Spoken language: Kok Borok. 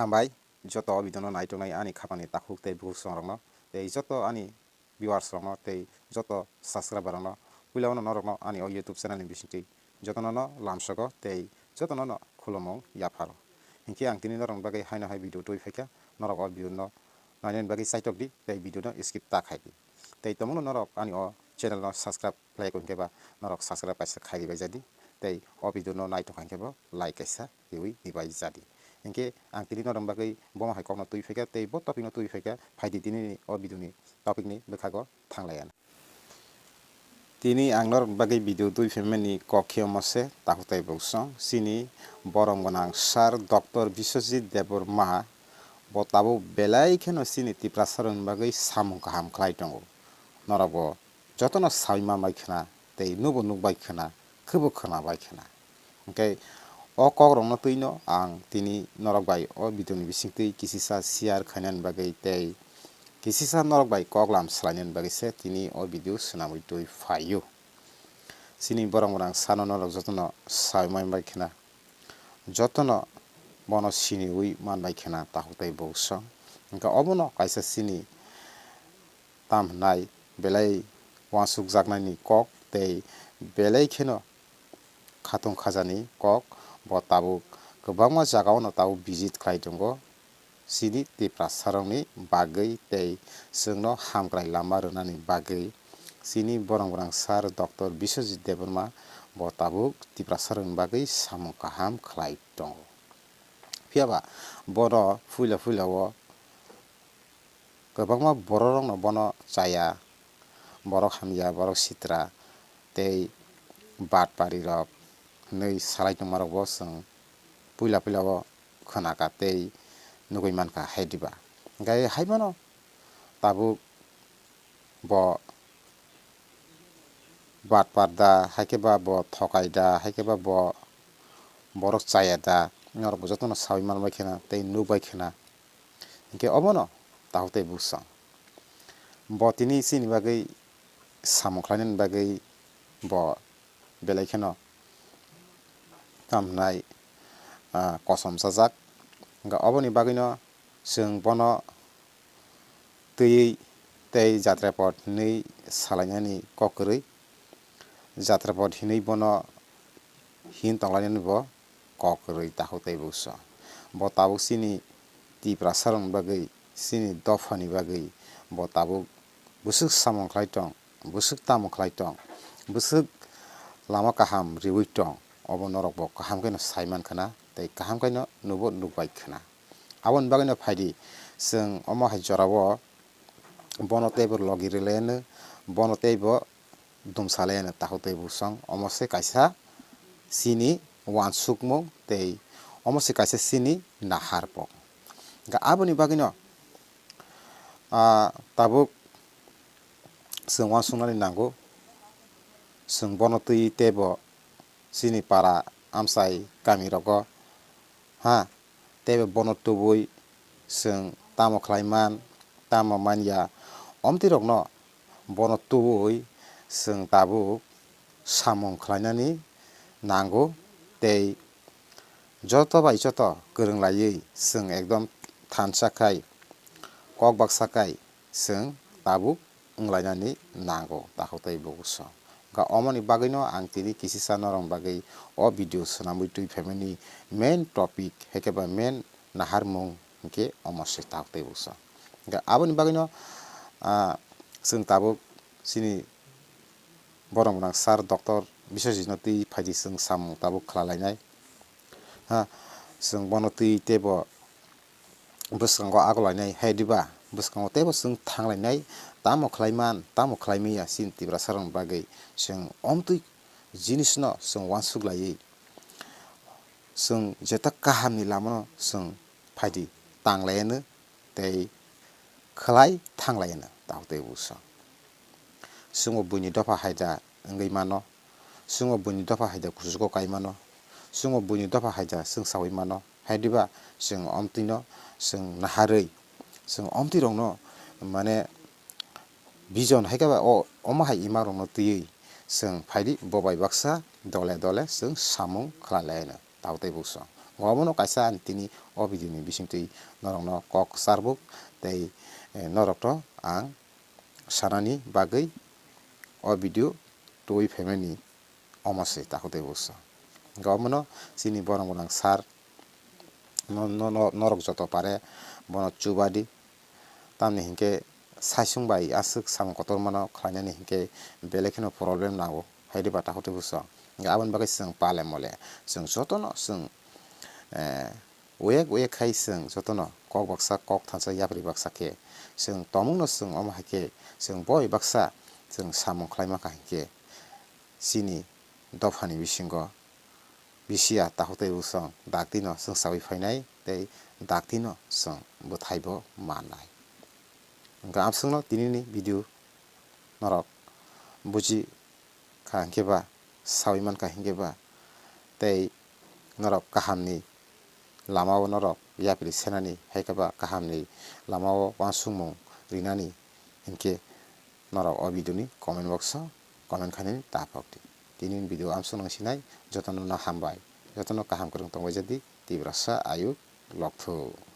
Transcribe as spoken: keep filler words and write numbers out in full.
Hambai joto o video no naitongnai ani khapangni takhuk tei bukhuk song rokno tei joto ani viewers rokno tei joto subscriber rokno. Puila no norokno ani o YouTube channel ni bisingtwi jotono no lamsogo tei jotono no khulumung yapharo. Hinkhe ang tini norokni bagwi haino hai video twi phaikha, norok o video no nainani bagwi chaitok di tei video no skip ta khai di. Tei tongmungno norok ani o channel no subscribe khlai hinkhe ba norok subscribe kaisa khai ribai jadi tei o video no naitok hinkhe bo like kaisa riwi ribai jadi. Hinkhe ang tini norok bagwi bomo hai kokno twi phaikha tei bo topic no twi phaikha, phaidi tini ni o video ni topic ni bwkhago thanglaiya. Tini ang norok bagwi video twi phaimani kok khe omo se, takhuk tei bukhuk song chini borom gwnang sir Doctor Biswajit Debbarma bo tabuk belai kheno chini Tiprasa rokni bagwi samung kaham khlai tongo. Norok bo jotono saui manbai khna tei nukbo nukbai khna, khwbo khwnabai khna. Hinkhe o kokrokno twino ang tini norok bai o video ni bisingtwi kisisa share khainani bagwi tei kisisa norok bai koklam swlainani bagwi se tini o video swnamwi twi phaio. Chini borom gwnang sano norok jotono saui manbai khna, jotono bono siniwi manbai khna takhuk tei bukhuk song. Hinkhe obono kaisa chini tam hwnai belai uansukjaknani kok tei belai kheno khatung khajani kok. Bo tabuk kwbangma jagao no tabuk visit khlai tongo chini Tiprasa rokni bagwi tei chwngno hamkrai lama rwnani bagwi. Chini borom gwnang sir Doctor Biswajit Debbarma bo tabuk Tiprasa rokni bagwi samung kaham khlai tongo. Phiya ba bono puila puila o kwbangma borok rokno bono chaya, borok hamya, borok sitra tei batpari rok hinwi salai tongma rok bo chwng puila puila o khwnakha tei nugwi mankha, hai diba? Hinkhe hai bono tabuk bo batpar da, hai khe ba bo thokai da, hai khe ba bo borok chaya da, norok bo jotono saui manbai khna tei nukbai khna. Hinkhe obono takhuk tei bukhuk song. Bo tini chini bagwi samung khlainani bagwi bo belai kheno tam hwnai, ah, kosom chajak. Hinkhe oboni bagwino chwng bono twiwi tei jatrapot hinwi salainani kok kwrwi. Jatrapot hinwi bono hin tonglainani bo kok kwrwi takhuk tei bukhuk song. Bo tabuk chini Tiprasa rokni bagwi, chini dophani bagwi bo tabuk bwswk samung khlai tong, bwswk tamo khlai tong, bwswk lama kaham riwi tong, obo norok bo kaham kheno sai man khna tei kaham kheno nubo nukbai khna. Aboni bagwino phaidi chwng omo hai jorao bono teibo logi rwlaiano, bono teibo dumsalaino takhuk tei bukhuk song. Omo se kaisa chini uansukmung tei omo se kaisa chini naharmung. Hinkhe aboni bagwino, ah, tabuk chwng uansuknani nango, chwng bono twi teibo chini para amchai kami rogo, ha, teibo bono tubui chwng tamo khlai man, tamo man ya, omtwi rokno bono tubui chwng tabuk samung khlainani nango tei joto bai joto kwrwng laiwi chwng ekdom thansa khai, kok baksa khai chwng tabuk wnglainani nango, takhuk tei bukhuk song. Hinkhe omoni bagwino ang tini kisisa norokni bagwi o video swnamwi twi phaimani main topic, hai khe ba main naharmung hinkhe omo se, takhuk tei bukhuk song. Hinkhe aboni bagwino, ah, chwng tabuk chini borom gwnang sir Doctor Biswajitno twi phaidi chwng samung tabuk khlalainai. Ha, chwng bono twi teibo bwskango agolainai, hai diba? Bwskango teibo chwng thanglainai, tamo khlai man, tamo khlai manya, chini Tiprasa rokni bagwi chwng omtwi jinisno chwng uansuk laiwi, chwng jeta kahamni lamano chwng phaidi tanglaiano tei khlai thanglaino, takhuk tei bukhuk song. Chwngbo buini dopha haida wngwi mano, chwngbo buini dopha haida kuchugo kai mano, chwngbo buini dopha haida chwng saui mano, hai diba? Chwng omtwino chwng naharwi, chwng omtwirokno, mane, vision hai khe ba o, omo hai imakrokno twiwi chwng phaidi bo bai baksa dole dole chwng samung khlai laino, takhuk tei bukhuk song. Omono kaisa ang tini o video ni bisingtwi norokno kok charbuk tei, eh, norokno ang sanani bagwi o video twi phaimani omo se takhuk tei bwswk. Hwnkhe omono chini borok gwnang sir no, no, no, norok joto pare bono chubadi. Tamni hinkhe saisung bai aswk samung kotormano khlainani hinkhe belai kheno problem nango, haidi ba takhuk tei bwswk. Hwnkhe aboni bagwi chwng pale mole chwng jotono chwng, eh, Uyek uyek khai chwng jotono kok baksa, kok thansa, yapri baksa khe chwng tongmungno chwng omo hai khe chwng boi baksa chwng samung khlai mankha hinkhe chini dophani bisingo bisiya takhuk tei bwswk daktino chwng saui phainai tei daktino chwng bwthaibo mannai. Hwnkhe amswkno tinini video norok buji kha hinkhe ba saui mankha hinkhe ba tei norok kahamni lamao norok yapri senani hai khe ba kahamni lamao uansukmung rinani hinkhe norok o video ni comment box o comment khainani ta phok di. Tini video amswk nang sinai jotono no hambai, jotono kaham kwrwng tongbai jadi Tiprasa ayuk lokthung.